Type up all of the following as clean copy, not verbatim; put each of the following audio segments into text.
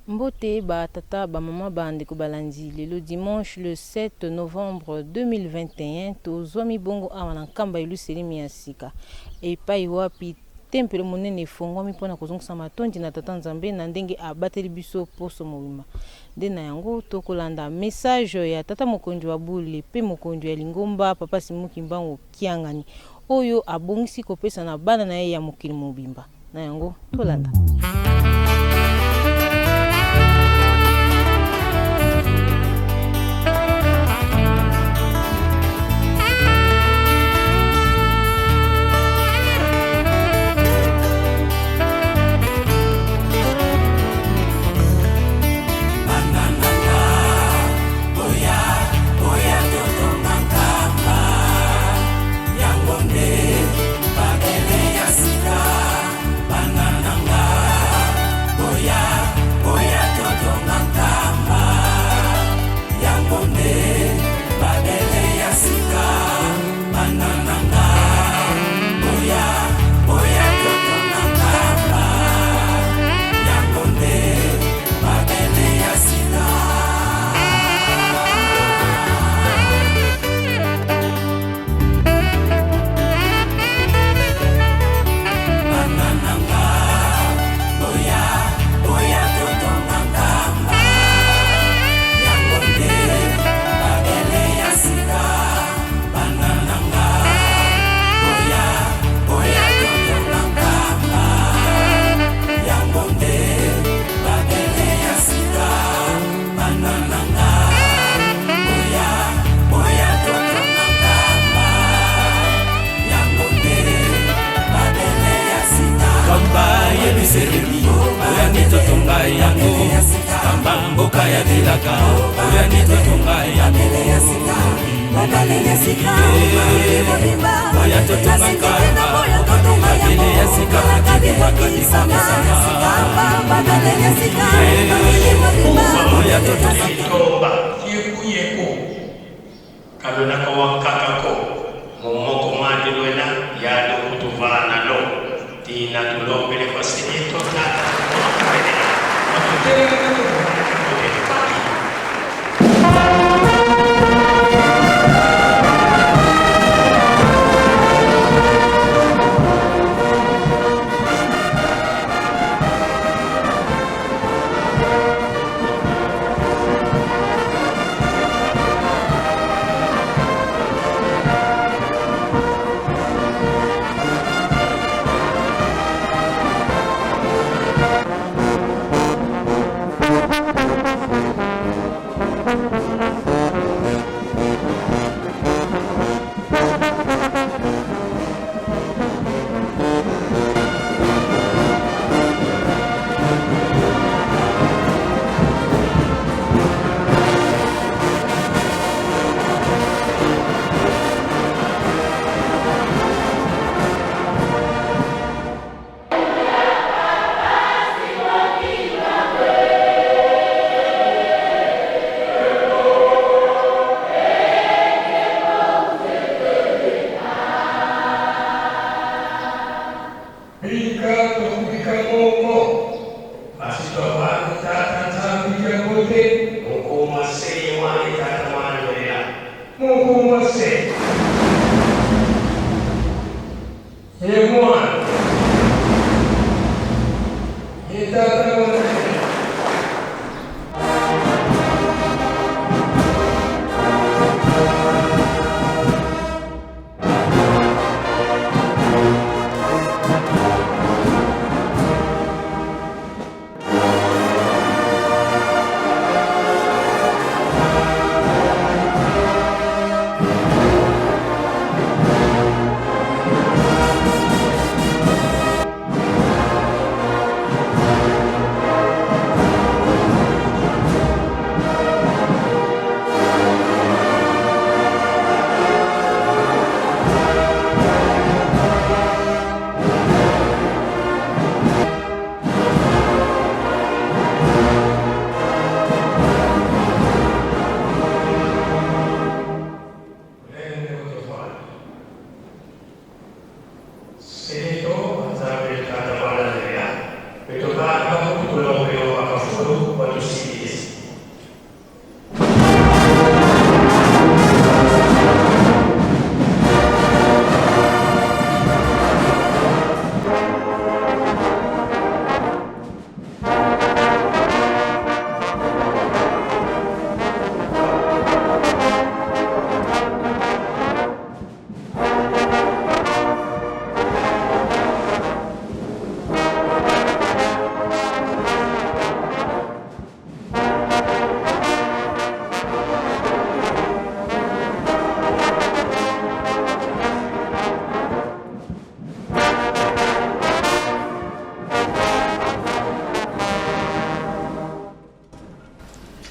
Mbote ba tata, ba mama, ba ndeko balandi, lelo dimanche le 7 novembre 2021 tozwami bongo awa na Nkamba Yelusalemi ya sika epai wapi tempelo monene efongwami mpo na kozongisa matondi na Tata Nzambe na ndenge abateli biso poso mobimba. Nde na yango tokolanda message ya Tata Mokonzi wa bule mpe Mokonzi ya lingomba Papa Simon Kimbangu Kiangani oyo abongisi kopesa na bana na ye ya mokili mobimba. Na yango tolanda. Litomba yekuyeku kalonaka wankakako momoko mandi lwena yando kutuvana lo tina tulombele kwa senyeto tata tumokubelela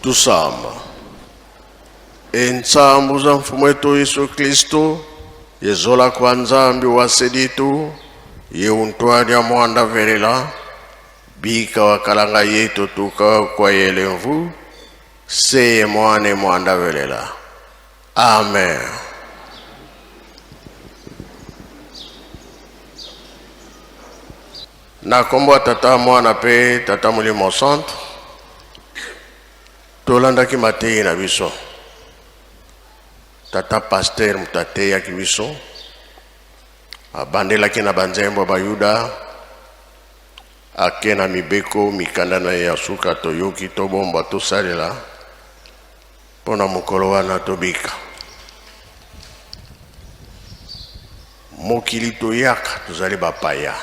Tusamba. Entsambu za Mfumu wetu Yesu Kristo, yezola kwa Nzambi wa seditu, ye untwalya mwanda velela, bika wakalanga yetu tuka kwa yelemvu, seye mwane mwanda velela. Amen. Na kombo ya Tata, Mwana pe Tata Molimo Santu, tolandaki mateyi na biso. Tata Pasteur moto ateyaki biso, abandelaki na banzembo ya Bayuda, ake na mibeko mikanda na ye ya suka toyoki tobomba tosalela mpo na mokolo wana tobika. Mokili toyaka tozali bapaya,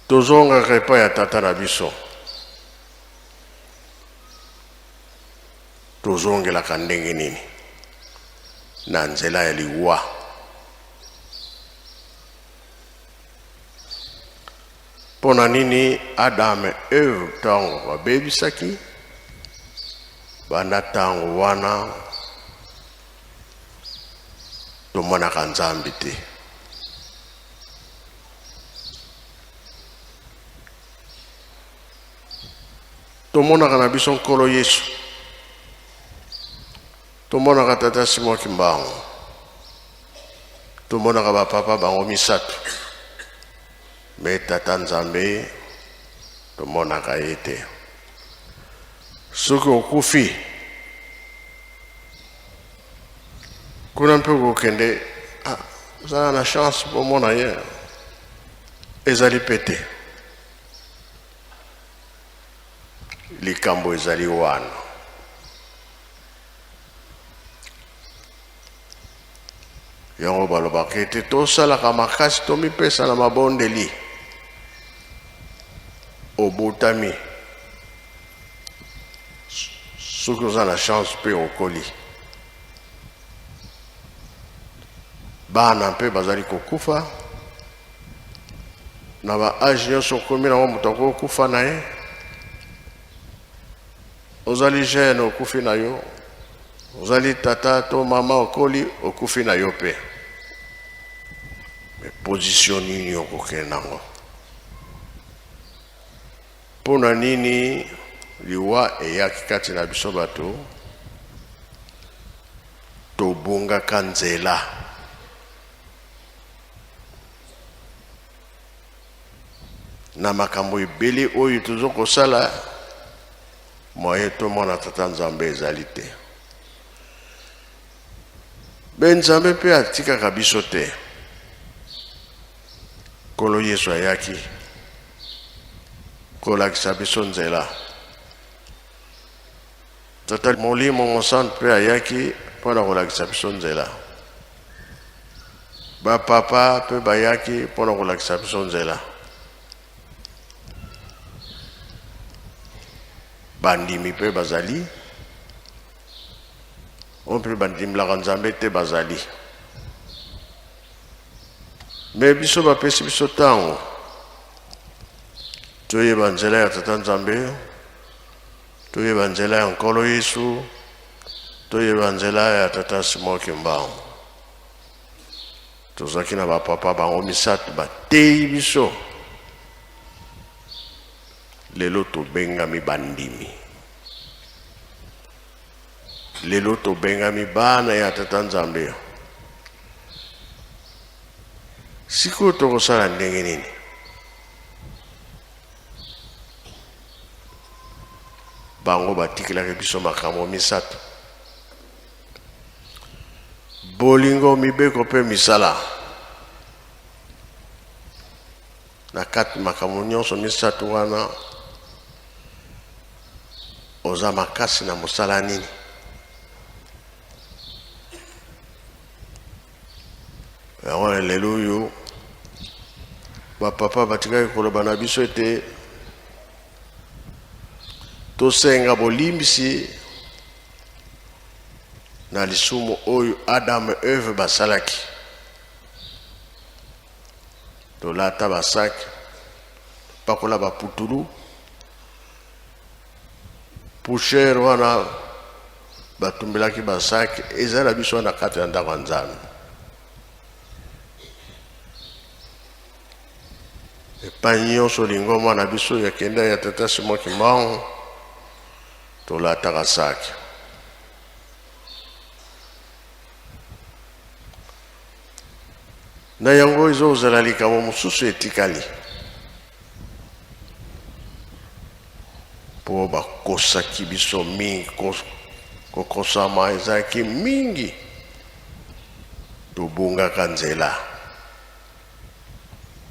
tozongaka epai ya tata na biso, tozongelaka ndenge nini? Na nzela ya liwa. Mpo na nini Adam et Eve ntango babebisaki, banda ntango wana tomonaka Nzambe te? Tomonaka na biso Nkolo Yesu, tomonaka Tata Simon Kimbangu, tomonaka bapapa bango misato, me Tata Nzambe tomonaka ye te. Soki okufi kuna mpe okokende, ah, ozala na chance bomona ye, ezali pe te. Likambo ezali wana. Yango balobaka ete tosalaka makasi tomipesa na mabondeli. Obotami, soki oza na chance mpe okoli, bana mpe bazali kokufa na ba age nyonso okomi nango, moto akokufa na ye. Ozali jeune, okufi na yo. Ozali tata to mama, okoli, okufi na yo mpe. Me position nini okokende nango? Mpo na nini liwa eyaki kati na biso bato? Tobungaka nzela. Na makambo ebele oyo tozo kosala, moyen tomona Tata Nzambe ezali te. Be Nzambe mpe atikaka biso te. Nkolo Yesu ayaki kolakisa biso nzela. Tata Molimo Mosantu mpe ayaki mpo na kolakisa biso nzela. Bapapa mpe bayaki mpo na kolakisa biso nzela. Bandimi mpe bazali, oyo mpe bandimlaka Nzambe te bazali. Me biso bapesi biso ntango toyeba nzela ya Tata Nzambe, toyeba nzela ya Nkolo Yesu, toyeba nzela ya Tata Simon Kimbangu. Tozwaki na bapapa bango misato bateyi biso, lelo tobengami bandimi, lelo tobengami bana ya Tata Nzambe. Sikoyo tokosala ndenge nini? Bango batikelaki biso makambo misato: bolingo, mibeko mpe misala. Na kati makambo nyonso misato wana, oza makasi na mosala nini? Yango wana lelo oyo bapapa batikaki koloba na biso ete tosenga bolimbisi na lisumu oyo Adam et Eve basalaki. Tolata basaki, pakola baputulu. Poussière wana batumbelaki basaki eza na biso na kati ya ndako ya Nzambe. Epai nyonso lingomba na biso ya kenda ya tata Simon Kimbangu tolataka saki. Na yango ezozala likambo mosusu etikali mpo bakosaki biso mingi, kokosama ezalaki mingi, tobungaka nzela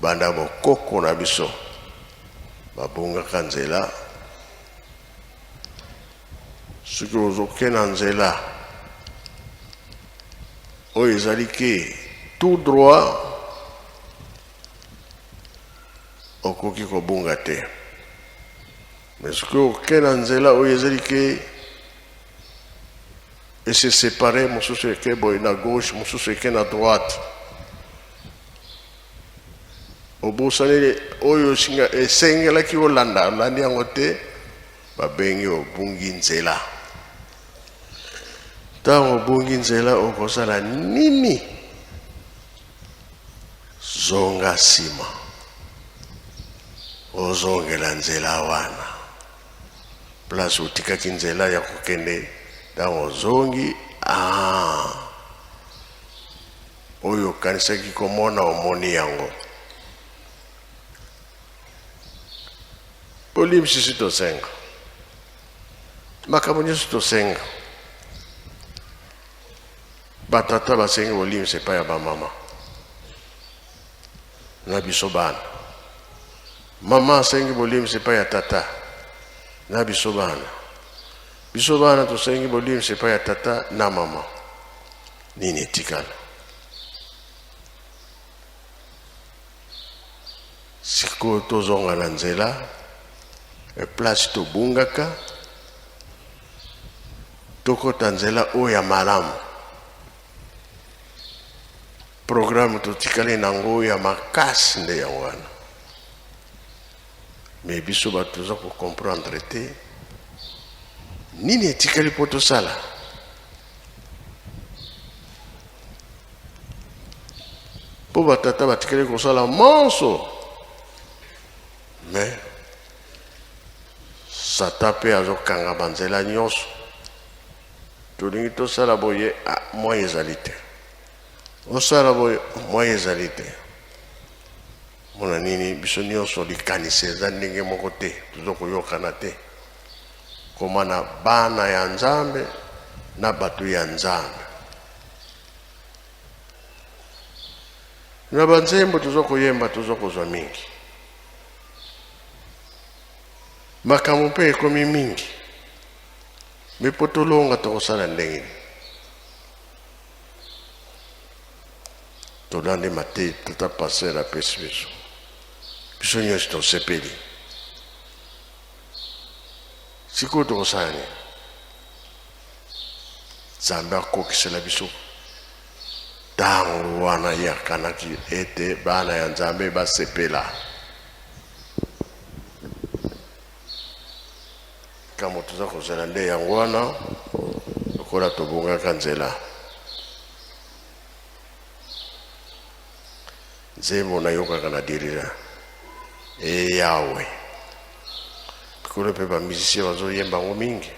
banda bokoko na biso babungaka nzela. Soki ozoke na nzela oyo ezali ke tout droit, okoki kobunga te. Mais soki oke na nzela oyo ezali ke ese separe, mosusu eke boye na gauche, mosusu eke na droite, obosani oyo esengelaki olanda, olandi yango te, babengi obungi nzela. Ntango obungi nzela, okosala nini? Zonga nsima, ozongela nzela wana place otikaki nzela ya kokende. Ntango ozongi, oyo okanisaki komona, omoni yango. Bolimbisi tosenga makambo nyonso, tosenga batata basengi bolimbisi epai ya bamama na biso bana, mama asengi bolimbisi epai ya tata na biso bana, biso bana tosengi bolimbisi epai ya tata na mama. Nini etikala sikoyo? Tozonga na nzela place tobungaka, tokɔta nzela oyo ya malamu. Programme totikali nango ya makasi nde yango wana. Me biso bato toza kocomprendre te nini etikali mpo tosala, mpo batata batikali kosala monso, me Satan mpe azokanga banzela nyonso. Tolingi tosala boye, mwa ezali te. Osala boye, mwa ezali te. Mpona nini? Biso nyonso likanisi eza ndenge moko te, toza koyokana te. Koma na bana ya Nzambe na bato ya Nzambe na banzembo toza koyemba, toza kozwa mingi makambo mpe ekomi mingi. Me mpo tolonga, tokosala ndenge nini? Tolandi mateyi tata pasteur apesi biso, biso nyonso tosepeli. Sikoyo tokosala nini? Nzambe akokisela biso ntango wana ye akanaki ete bana ya Nzambe basepela. Ntango toza kozela nde yango wana, lokola tobungaka nzela. Nzembo nayokaka na dirira e Yawe likolo, mpe bamusicien bazoyemba yango mingi.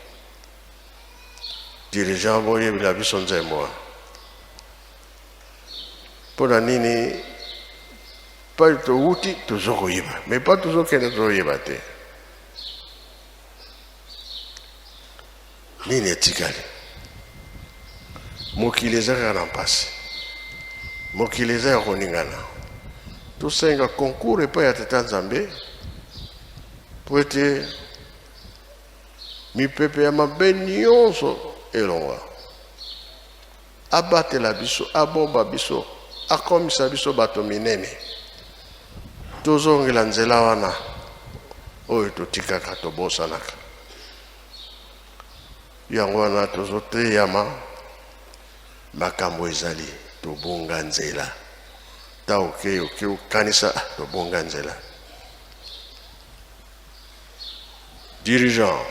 Dirigeant, boyebela biso nzembo wana mpo na nini? Pai towuti tozo koyeba, me pa tozokende tozoyeba te. Nini etikali? Mokili eza kaka na mpasi, mokili eza ya koningana. Tosenga concours epai ya tata Nzambe po ete mipepe ya mabe nyonso elongwa, abatela biso, abomba biso, akomisa biso bato minene. Tozongela nzela wana oyo totikaka, tobosanaka yango wana. Tozoteyama makambo ezali tobunga nzela. Ta oke oke okanisa tobunga nzela. Dirigeant.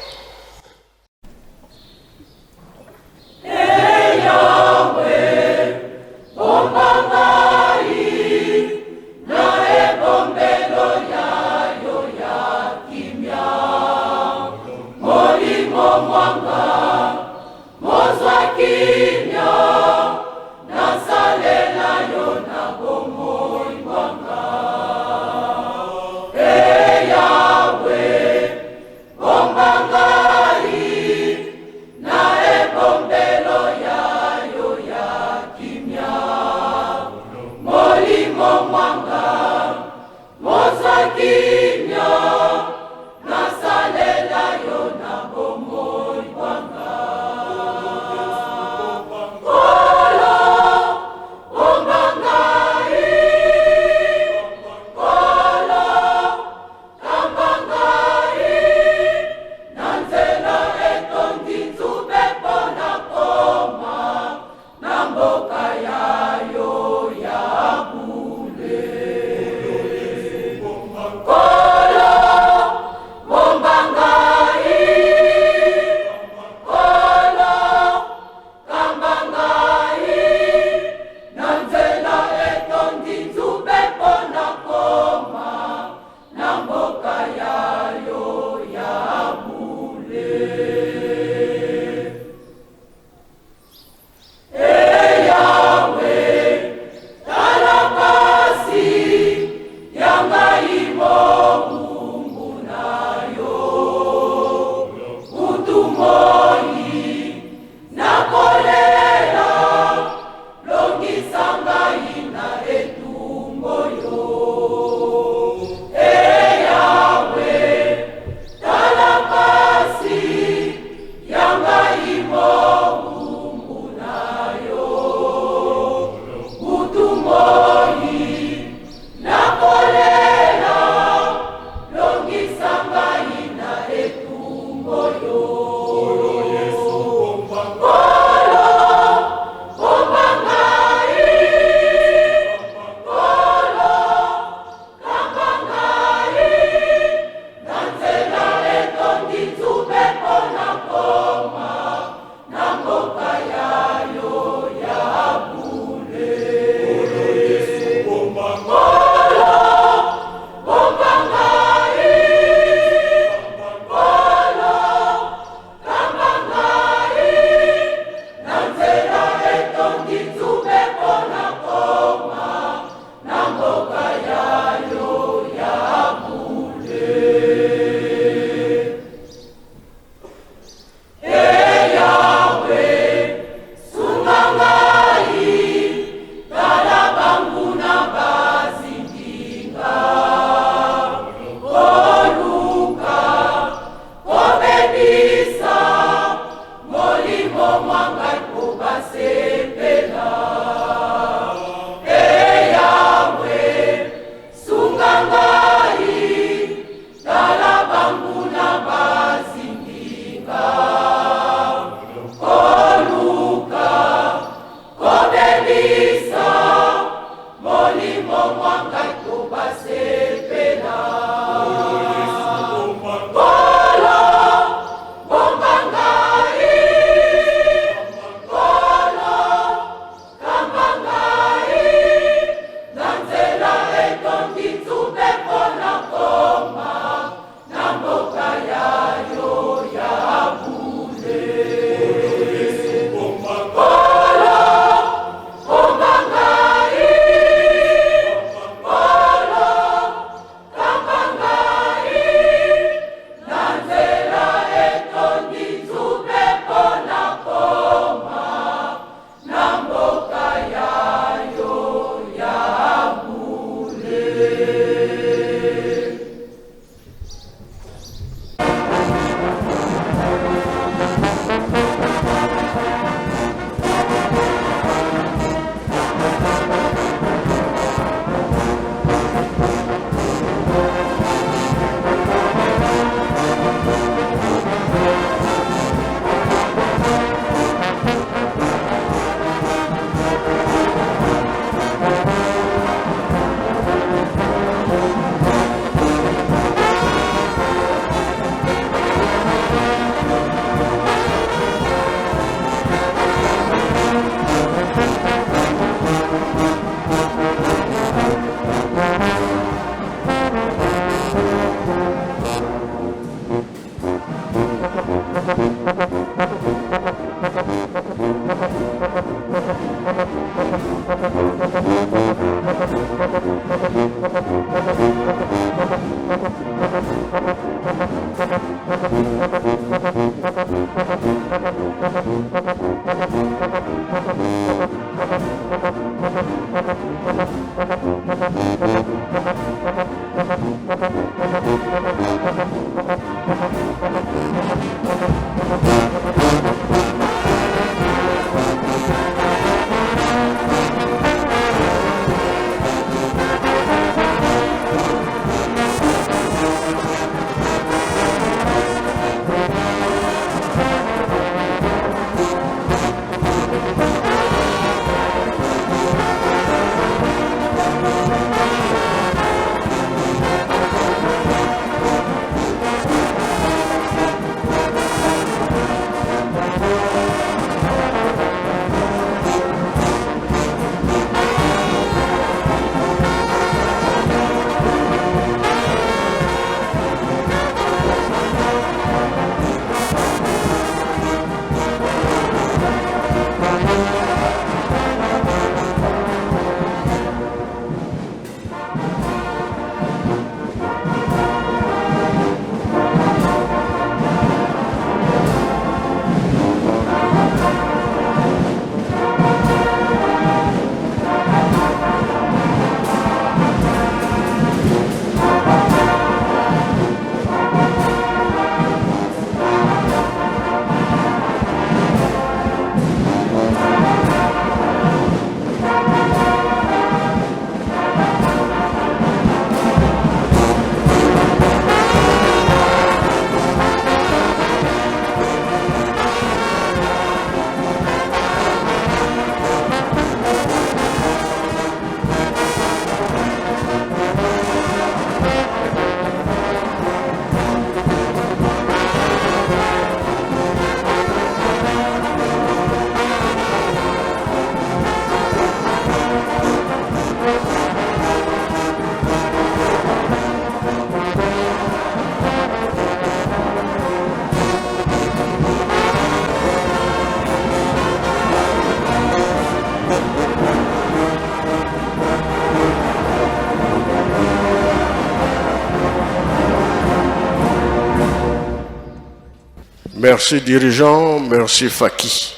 Merci dirigeant, merci Faki.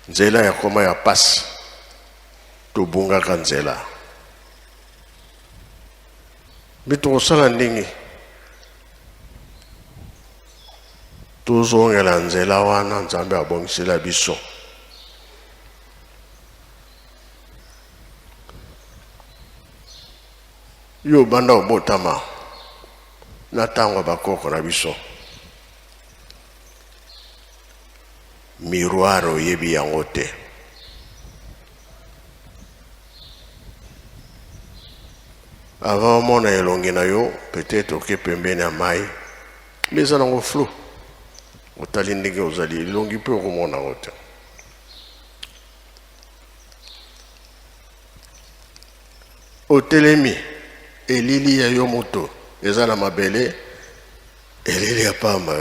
Nzela ya koma ya pasi, tobungaka nzela. Mpe tokosala ndenge tozongela nzela wana Nzambe abongisela biso. Yo banda obotama na ntango ya bakoko na biso, miroir oyebi yango te. Avant omona elongi na yo, peut-être oke pembeni ya mai, mais eza nango flou. Otali ndenge ozali, elongi mpe okomona yango te. Otelemi, elili ya yo moto eza na mabele, elili ya pamba,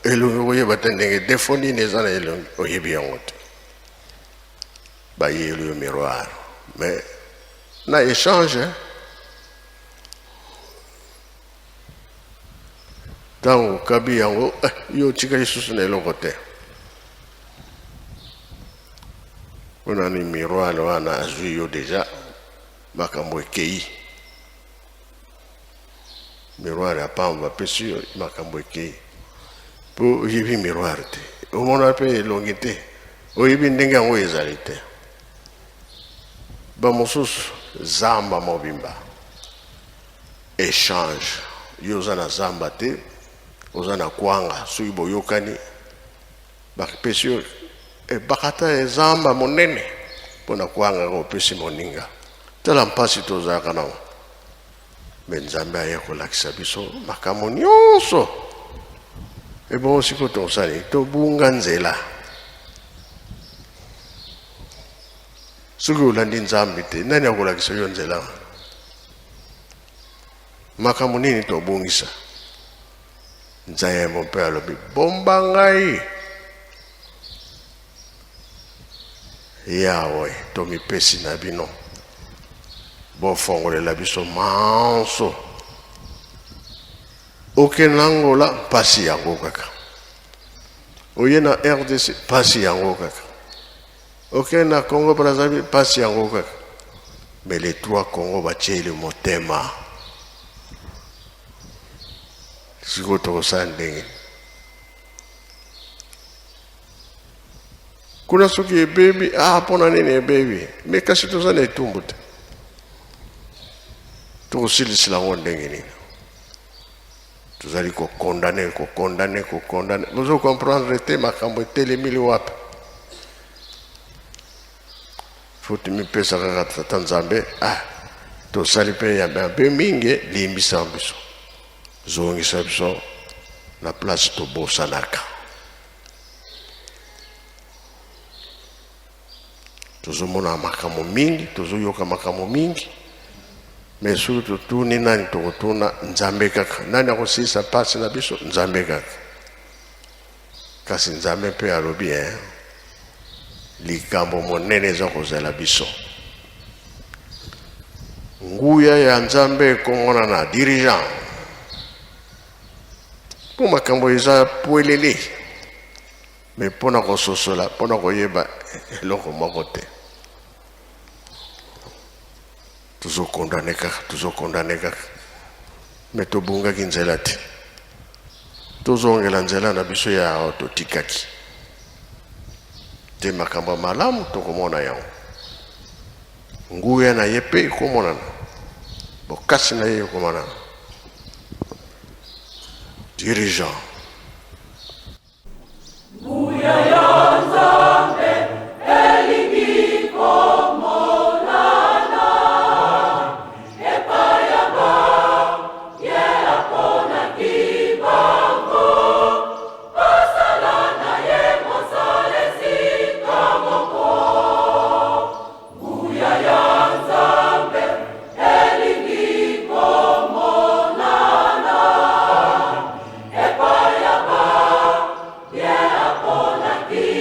elongi okoyeba te ndenge defo nini eza na elongi, oyebi yango te. Bayeli yo miroir, mais na échange ntango okabi yango, yo otikali lisusu na eloko te. Mpona ni miroir wana azwi yo deja, makambo ekei. Miroir ya pamba bapesi yo, makambo ekei. Mpo oyebi miroir te, omona mpe elongi te, oyebi ndenge yango ezali te. Bamosusu zamba mobimba échange, yo oza na zamba te, oza na kwanga, soki boyokani bapesi yo ebakata ya zamba monene mpona kwanga opesi moninga. Tala mpasi tozalaka nango, me Nzambe aye kolakisa biso makambo nyonso. Ebongo sikoyo tosali tobunga nzela. Soki olandi Nzambe te, nani akolakisa yo nzela? Makambo nini tobungisa? Nzayembo mpe alobi, bomba ngai Yawe, tomipesi na bino. Bofongolela biso manso. Okende na Angola, mpasi yango kaka. Oye na RDC, mpasi yango kaka. Okende na Congo Brazzaville, mpasi yango kaka. Mais les trois Congo batieli motema. Sikoyo tokosala ndenge kuna soki ebebi, ah, mpona nini ebebi? Me kasi toza na etumbu te, tokosilisila yango ndenge nini? Tozali kokondane, kokondane, kokondane, bozo comprendre te makambo etelemili wapi. Faut mipesa kaka tata Nzambe, ah, tosali mpe ya mabe mingi, limbisa biso, zongisa biso na place tobosanaka. Tozomona makambo mingi, tozoyoka makambo mingi, me soki totuni nani, tokotuna Nzambe kaka. Nani akosilisa mpasi na biso? Nzambe kaka. Kasi Nzambe mpe alobi, eh, likambo monene eza kozela biso. Nguya ya Nzambe ekomonana dirigeant, mpo makambo eza pwelele, me mpo na kososola, mpo na koyeba eloko moko te. Tozokondane kaka, tozokondane kaka, me tobungaki nzela te. Tozongela nzela na biso ya totikaki te. Makambo ya malamu tokomona yango, nguya na ye mpe ekomonana, bokasi na ye ekomonana. Dirigeant. Nguya ya Nzambe elingi komonana epai ya baye aponaki bango, basala na ye mosala esika moko. Nguya ya Nzambe elingi komonana epai ya baye aponaki.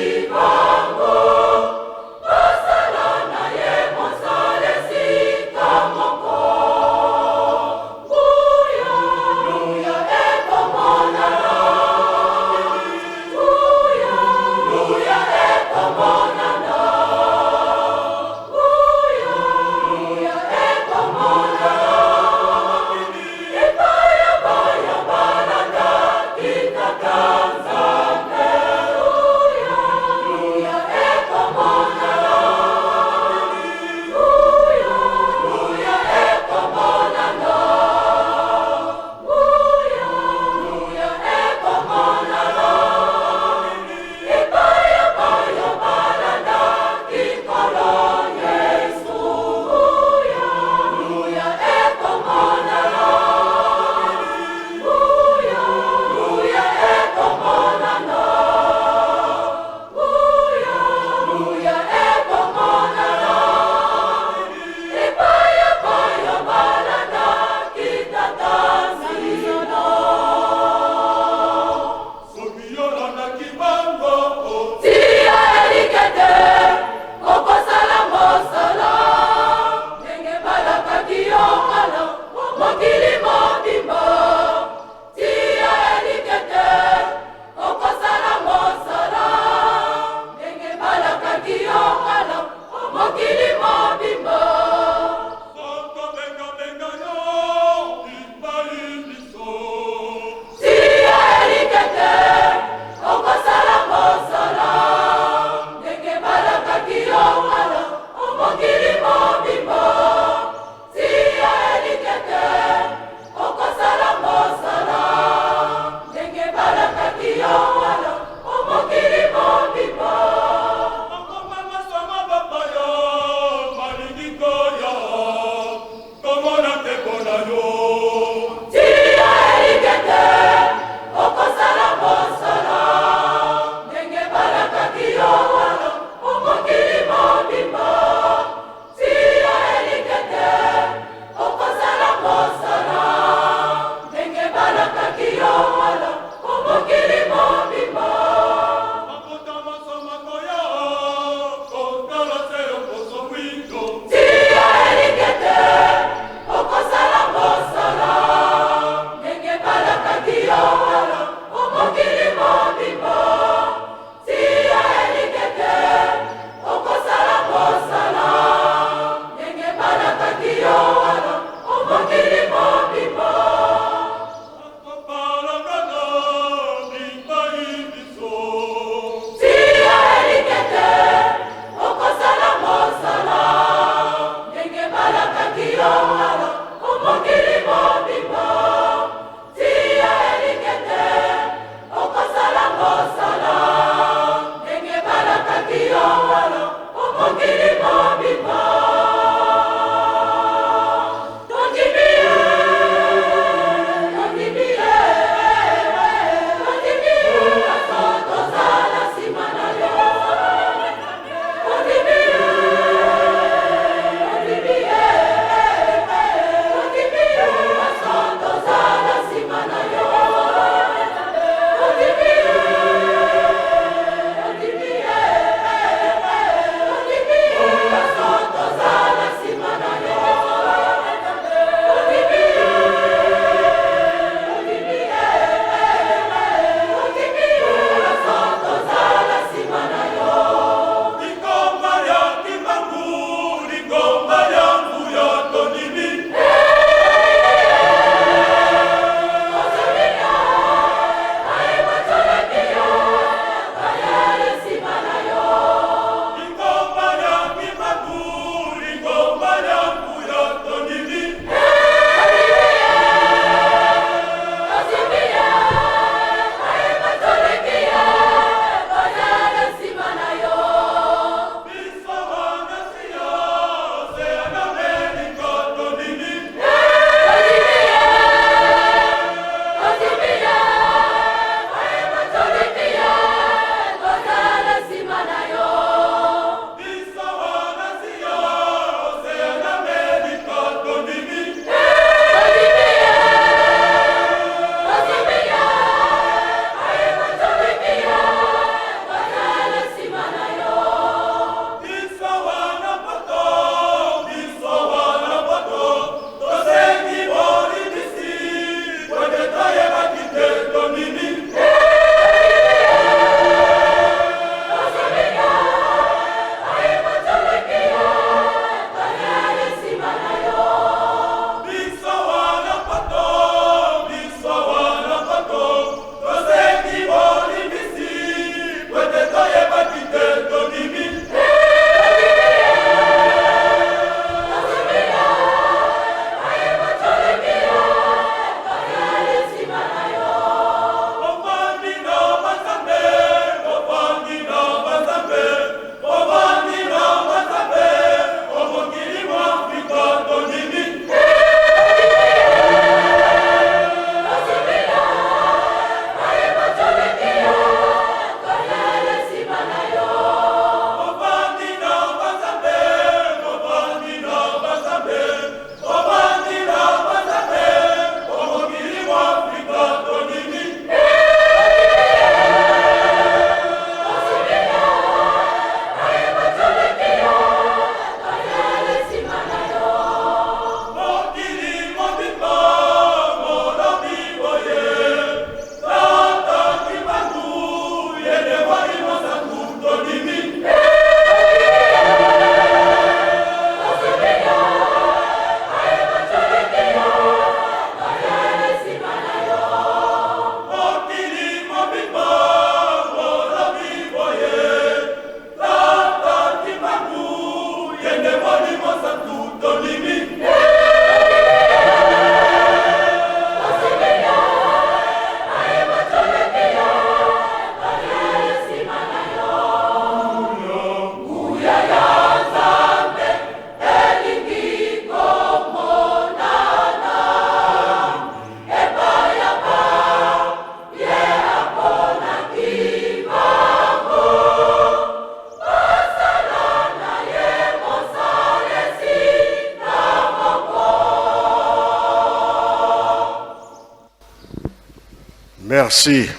Merci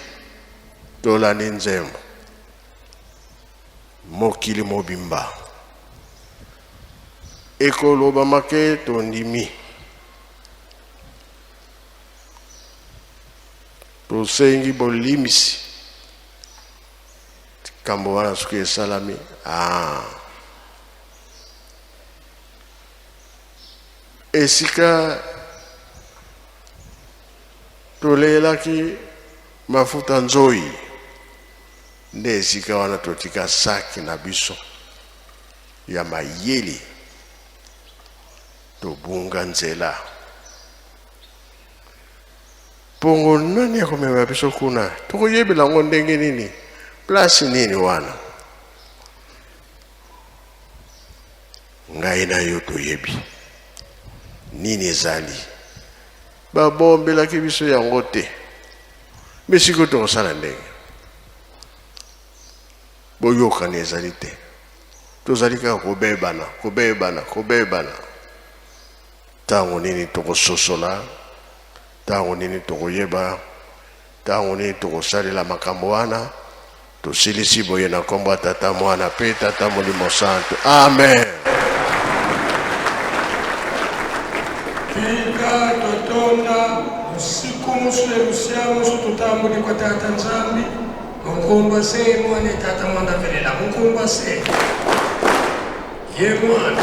tolandi nzembo mokili mobimba ekolobama ke tondimi tosengi bolimisi likambo wana soki esalami ah. Esika toleyelaki mafuta nzoi nde esika wana totika saki na biso ya mayele, tobunga nzela. Bongo nani akomema biso kuna? Tokoyebela yango ndenge nini? Place nini wana? Ngai na yo toyebi nini ezali. Babombelaki biso yango te. Me sikoyo tokosala ndenge? Boyokani ezali te. Tozali kaka kobebana, kobebana, kobebana. Ntango nini tokososola? Ntango nini tokoyeba? Ntango nini tokosalela makambo wana? Tosilisi boye na nkombo ya Tata, Mwana mpe Tata Molimo Santu. Amen. Tika totonda usiku musu ya lusia musu tutambuli kwa Tata Nzambi munkumba se mwana Tata mwana velela munkumba se ye mwana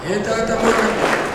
ye Tata mwana velela.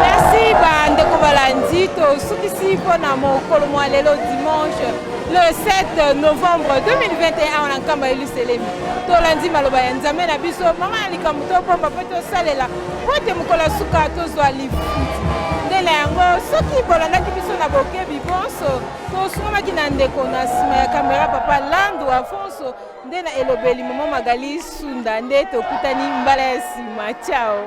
Merci bandeko balandi, tosukisi mpo na mokolo mwa lelo dimanche le 7 novembre 2021 awa na Nkamba Yelusalemi. Tolandi maloba ya Nzambe na biso, mama ya likambo tobomba mpe tosalela mpo ete mokolo ya suka tozwa lifuti. Nde na yango soki bolandaki biso na bokebi bonso, tosungamaki na ndeko na nsima ya kamera papa Landu Afonso, nde na elobeli mama Magali Sunda, nde tokutani mbala ya nsima. Ciao.